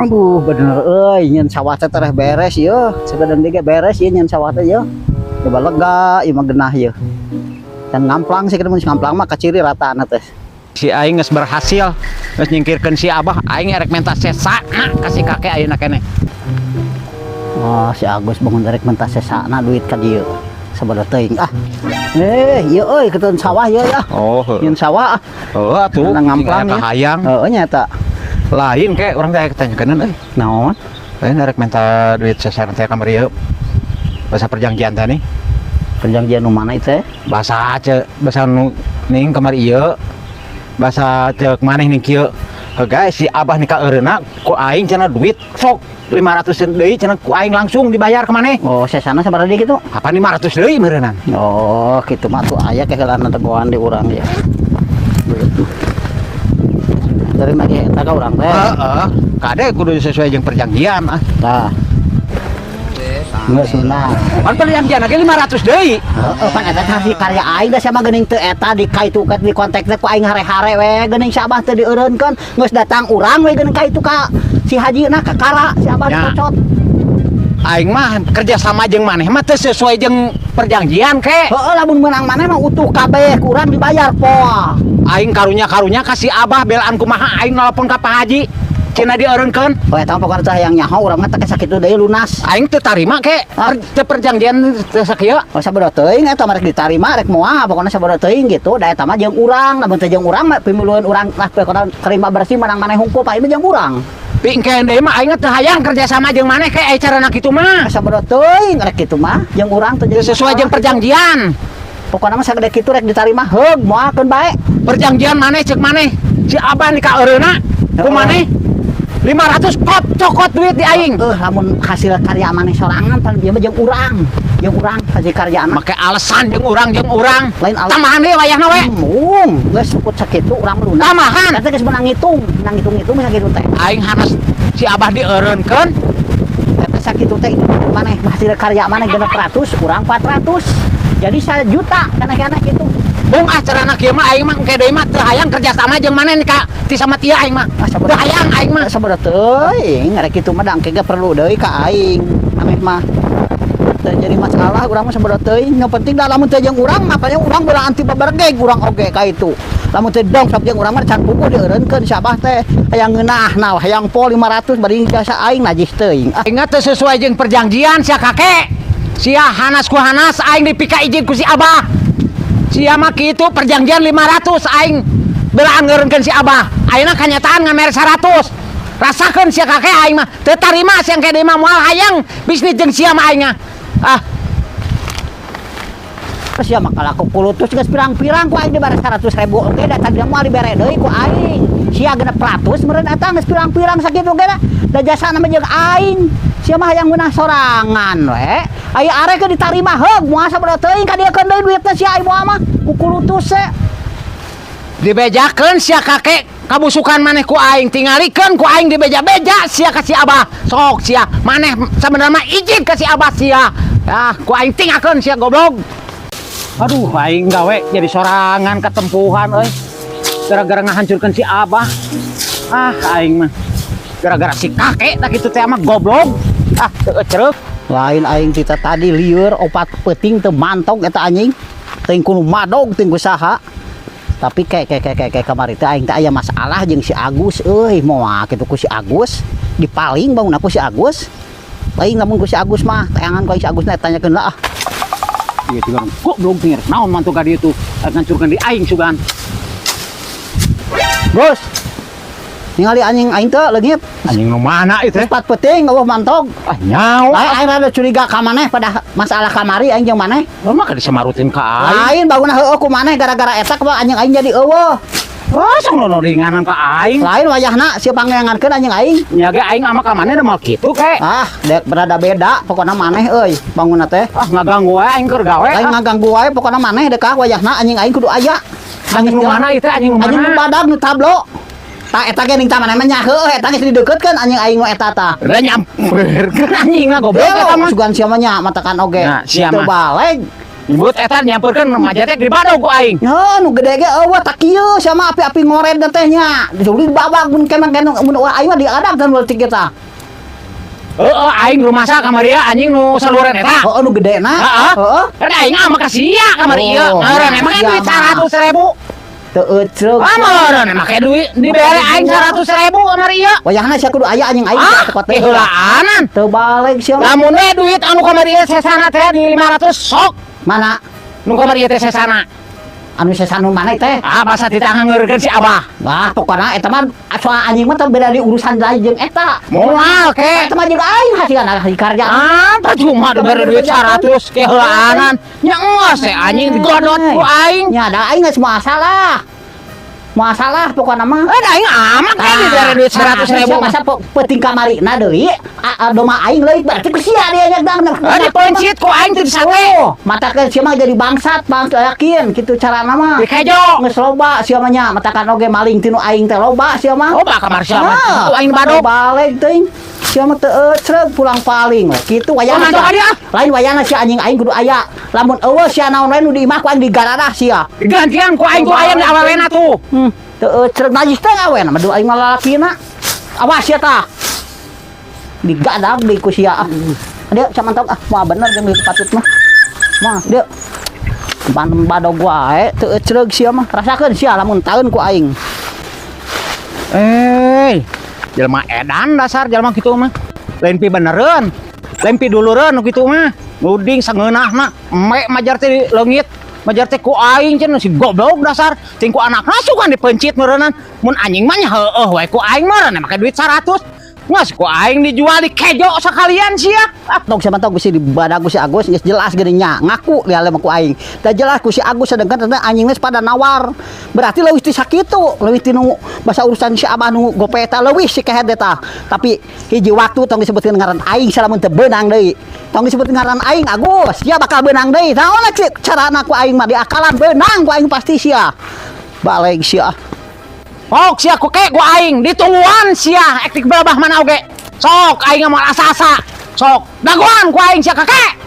Aduh, bener euy, nyeun sawah teh tereh beres ieu. Sakedeung deui ge beres ieu nyeun sawah teh ieu. Coba lega ieu mah genah ieu. Dan ngamplang sih mun ngamplang mah kaciri ratana teh. Si aing geus berhasil geus nyingkirkeun si Abah, aing erek menta sesana ka si kakek ayeuna keneh. Wah, si Agus bangun rek menta sesana duit ka dieu. Sabada teuing ah. Eh, ieu euy keun sawah ieu ya. Oh, heuh. Nyeun sawah ah. Heuh atuh, Nang ngamplang sing aya ya. Kahayang. Heeh nya eta. Lain kek urang teh tanyakeun euy. Naon? Lain erek menta duit sesana teh kamari ieu. Bahasa perjanjian teh nih. Perjanjian nu mana itu teh? Bahasa ce bahasa nu ning kamari ieu. Bahasa ceuk maneh ning kieu. Heuh guys, si Abah nih ka eureuna ku aing cenah duit sok 500 deui cenah ku aing langsung dibayar ke maneh. Oh, sesana sabaraha deui kitu? Apa 500 deui meureunnan? Oh, kitu mah tuh aya keheulana tegoan di urang ya. Duit. Dari lagi eta ka urang teh. Heeh. Kade kudu sesuai jeung perjanjian ah. Tah. Geus sunah. Pan perjanjian lagi 500 deui. Heeh, pan eta teh hasil karya aing da sia mah geuning teu eta di kaitu ka di kontak teh ku aing hare-hare we geuning si Abah teu dieureunkeun, geus datang urang we geuning ka itu ka si Haji na ka kara si Abah Ya. dicocot. Aing mah kerja sama jeung maneh mah teu sesuai jeung perjanjian ke. Heeh, lamun meunang maneh mah utuh kabeh ku urang dibayar poa. Aing karunya-karunya ka si Abah belaan kumaha aing nelpon ka Pak Haji. Cenah dieureunkeun. Oh, eta mah pokona teh hayang nyaho urang mah teh sakitu deui lunas. Aing teu tarima ke. Ah. Teu perjanjian teu sakieu. Oh, sabaraha teuing eta mah rek ditarima rek moal, pokona sabaraha teuing gitu da eta mah jeung urang, lamun teu jeung urang mah pimiluan urang lah, pokona terima bersih menang maneh hungkul, pak ieu mah jeung urang. Pingkeun deui mah aing teu hayang kerja sama jeung maneh ke ai carana kitu mah. Sabaraha teuing rek kitu mah jeung urang teu Teu sesuai jeung perjanjian. Pokona mah sagede kitu rek ditarima heug moalkeun bae. Perjanjian maneh ceuk maneh si Abah nih ka eureuna ku maneh 500 kop cokot duit di aing. Eh, lamun hasil karya maneh sorangan pan ieu mah jeung urang hasil karya mah. Make alasan jeung urang jeung urang. Lain alasan. Tambahan deui wayahna we. Mung, geus sukut sakitu urang lunas. Tambahan. Eta geus menang ngitung, menang ngitung-ngitung sakitu teh. Aing hanas si Abah dieureunkeun. Eta sakitu teh maneh hasil karya maneh 600, urang 400. Jadi 1 juta kana-kana gitu. Bung ah carana kieu mah aing mah engke deui mah teu hayang kerja sama jeung maneh nih ka ti sama tia aing mah. Ah, Teu hayang aing mah. Sabaraha teuing rek kitu mah da engke ge perlu deui ka aing. Maneh mah teu jadi masalah urang mah sabaraha teuing. Nu penting da lamun teu jeung urang mah paling urang beula anti babargeg urang oge ka itu. Lamun teu dong sok jeung urang mah can puguh dieureunkeun si Abah teh. Hayang ngeunah hayang pol 500 bari jasa aing najis teuing. Ah, Ingat teu sesuai jeung perjanjian sia kakek. Sia hanas ku hanas aing dipika izin ku si Abah. Sia mah kitu perjanjian 500 aing belaan ngeureunkeun si Abah. Ayeuna kanyataan ngamere 100. Rasakeun sia kakek aing mah teu tarima sia engke deui mah moal hayang bisnis jeung sia mah aing mah. Ah, sia mah kalaku kulutus geus pirang-pirang ku aing dibere 100 ribu oge da tadi moal dibere deui ku aing. Sia 600 meureun eta geus pirang-pirang sakitu ge da. Da jasana mah jeung aing. Sia mah hayang meunah sorangan we. Aya arek ge ditarima heug moal sabaraha teuing kadieukeun deui duitna sia aing moal mah ku kulutus se. Dibejakeun sia kakek kabusukan maneh ku aing tingalikeun ku aing dibeja-beja sia ka si Abah. Sok sia maneh sabenerna mah izin ka si Abah sia. Ah, ku aing tingakeun sia goblok. Aduh, aing gawe jadi sorangan ketempuhan euy. Gara-gara ngahancurkeun si Abah. Ah, aing mah gara-gara si kakek tak kitu teh mah goblok. Ah, teu ecereuk. Lain aing tita tadi lieur opat peuting teu mantog eta anjing. Teuing kudu madog teuing ku saha. Tapi kayak kayak kayak kayak, kayak kamari teh aing teh aya masalah jeung si Agus euy, moal kitu ku si Agus dipaling bangun aku si Agus. Lain lamun ku si Agus mah tayangan ku si Agus na tanyakeun lah ah. Iya juga goblok tinggal naon mantu ka dieu tuh ngancurkeun di aing sugan. Gus. Ningali anjing aing teh leungit. Anjing nu mana itu teh? Geus pat peuting euweuh mantog. Ah, nyawa. Lain aing rada curiga ka maneh pada masalah kamari aing jeung maneh. Lo mah disamarutin ka aing. Lain bangun heueuh ku maneh gara-gara eta kumaha anjing aing jadi euweuh. Wah, sok nu ringanan ka aing. Lain wayahna sieu pangneangankeun anjing aing. Nya ge aing ama ka maneh da moal kitu ke. Ah, dek berada beda pokokna maneh euy bangunna teh. Ah, ngaganggu wae aing keur gawe. Lain Ah. ngaganggu wae pokokna maneh dek ah wayahna anjing aing kudu aya. Anjing nu mana ieu teh, anjing nu Anjing nu mana? Badag nu tablo. Tah eta ge ning ta maneh mah nya heueuh eta geus dideuketkeun anjing aing nu eta tah. Udah nyamperkeun anjing lah goblok eta mah. Sugan sia mah nya matakan oge. Nah, sia Teu mah. baleg. Nyebut eta nyamperkeun remaja teh dibadog ku aing. Ya, nu gede ge euweuh tak kieu sama api-api ngored teh nya. Duli babak mun kemang kena mun aing mah diadab kan leutik kita. Heeh, aing rumasa kamari ya anjing nu saluran eta. Heeh, nu gede na. Heeh. Heeh. Kan aing mah ka sia kamari ieu. Oh, Meureun emang sia duit mah. 100.000. Teu euceuk. Ah, meureun emang kayak duit dibere aing 100.000 kamari ieu. Wayahna sia kudu aya anjing aing Ah, teu teh. keheulaanan. Teu balik sia mah. Lamun we duit anu kamari ieu sesana teh di 500 sok. Mana? Nu kamari ieu teh sesana. Anu sesana mana teh? Ah, masa ditangangeurkeun si Abah. Wah, pokokna eta mah soal anjing mah teu beda di urusan lain jeung eta. Moal ke. Eta mah jeung aing hasilna hasil karya. Ah, percuma dibere duit 100 keheulaanan. Nya enggeus teh anjing digodot ku aing. Nya da aing geus masalah. Masalah pokokna mah. Eh, da aing amat kayak dibere duit 100.000. Masa penting kamarina deui, doma aing leuit berarti ku sia dia nya dang. Ah, dipencit ku aing teh disate. Oh, matakan sia mah jadi bangsat, bang yakin kitu carana mah. Dikejo. Geus loba sia mah nya, matakan oge maling tinu aing teh loba sia mah. Loba kamar sia mah. Ah, Ku aing badog. Balik teuing. Sia mah teu eucreug pulang paling we. Kitu wayahna. Oh, mantap dia. Lain wayahna si anjing aing kudu aya. Lamun euweuh sia naon lain nu di imah ku aing digaradah sia. Gantian ku aing tuh ayam di awewena tuh. Teu eucreug najis teh awena mah du aing mah lalakina. Awas sia tah. Digadag deui ku sia. Ah. Dia camantok ah, moal bener jeung patut mah. Mah, dia ban badog wae teu eucreug sia mah. Rasakeun sia lamun taeun ku aing. Eh, jelema edan dasar jelema kitu mah. Lain pi benereun, lain pi dulureun nu kitu mah. Nuding sangeunahna, mek majar teh leungit, majar teh ku aing cenah si goblok dasar. Ting ku anakna sugan dipencit meureunnan. Mun anjing mah nya heueuh wae ku aing meureun make duit 100. Ngas ku aing dijual di kejo sekalian sia. Ah, tong siapa tahu si badag si Agus geus jelas geuning nya ngaku dia mah ku aing. Da jelas ku si Agus sedangkan ternyata anjing geus pada nawar. Berarti leuwih ti sakitu, leuwih ti nu basa urusan si Abah nu gope eta leuwih si kehed eta. Tapi hiji waktu tong disebutkeun ngaran aing salamun teu beunang deui. Tong disebutkeun ngaran aing Agus, sia bakal beunang deui. Naon cik carana ku aing mah diakalan beunang ku aing pasti sia. Balik sia. Sok sia ku ke ku aing ditungguan sia ek belabah mana oge. Sok aing moal asa-asa. Sok dagoan ku aing sia kakek.